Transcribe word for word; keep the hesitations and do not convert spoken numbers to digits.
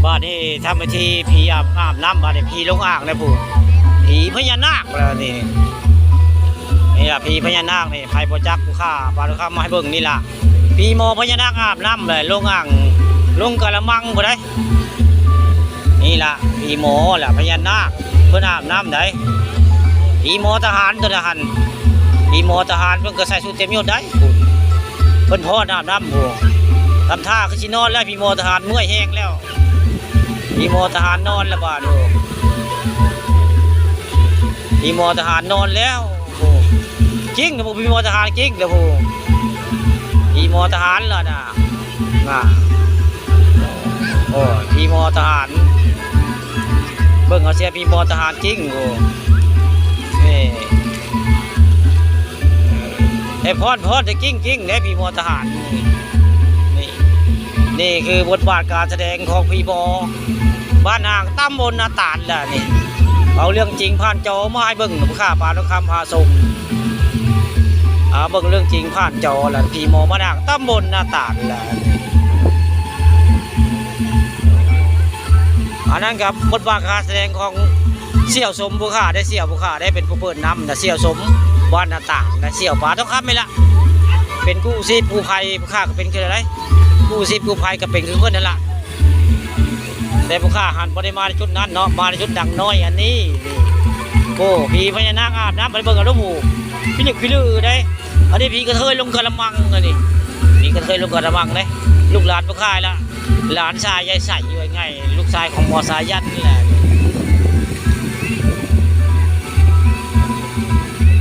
บาดนี้ทำพิธีผีอาบ อาบน้ำ บาดนี้ผีลงอ่างนะผู้ ผีพญานาคแล้วนี่ นี่ล่ะผีพญานาคนี่ ใครบ่จักผู้ข้าปาทุกคำมาให้เบิ่งนี่ล่ะ ผีหมอพญานาคอาบน้ำเลย ลงอ่าง ลงกะละมังผู้ใด นี่ล่ะ ผีหมอล่ะ พญานาค เพิ่นอาบน้ำได ผีหมอทหารตัวนั้นหั่น ผีหมอทหารเพิ่นก็ใส่ชุดเต็มยศได้ เพิ่นพออาบน้ำผู้ ทำท่าคือสินอนแล้ว ผีหมอทหารเมื่อยแฮงแล้ว ผีหมอทหารนอนแล้วบาดโอ้ ผีหมอทหารนอนแล้ว โอ้ จริงนะพวกผีหมอทหารจริงนะพวก ผีหมอทหารล่ะนะ น่ะ โอ้ ผีหมอทหาร เบิ่งเอาเสียผีหมอทหารจริง โอ้ นี่ ไอ้พอน พอน แต่จริงจริงเด้ ผีหมอทหาร นี่ นี่ นี่คือบทบาทการแสดงของผีหมอ บ้านอ่างตำบลนาตาลแหละนี่ เอาเรื่องจริงผ่านจอมาให้เบิ่ง ผู้ข้าปาทุกคำพาชม อ่า เบิ่งเรื่องจริงผ่านจอแหละ ผีหมอบ้านอ่างตำบลนาตาลแหละ อันนั้นครับ บทบาทการแสดงของเสี่ยวสมผู้ข้าได้ เสี่ยวผู้ข้าได้เป็นผู้เปิดนำนะ เสี่ยวสมบ้านนาตาลนะ เสี่ยวปาทุกคำนี่ละ เป็นกู้ชีพกู้ภัย ผู้ข้าก็เป็นคืออะไร กู้ชีพกู้ภัยก็เป็นคือเพิ่นนั่นละ แต่ผู้ข้าหันบ่ได้มาในชุดนั้นเนาะ มาในชุดดังน้อยอันนี้ นี่ โอ้ ผีพญานาคอาบน้ำ ไปเบิ่งเอาลูกหมู พี่ลึกพี่ลือได้ อันนี้ผีกระเทยลงกะละมัง อันนี้ ผีกระเทยลงกะละมังเด้ ลูกหลานผู้ข้าละ หลานชายยายใสอยู่ไง ลูกชายของหมอสายันนี่แหละ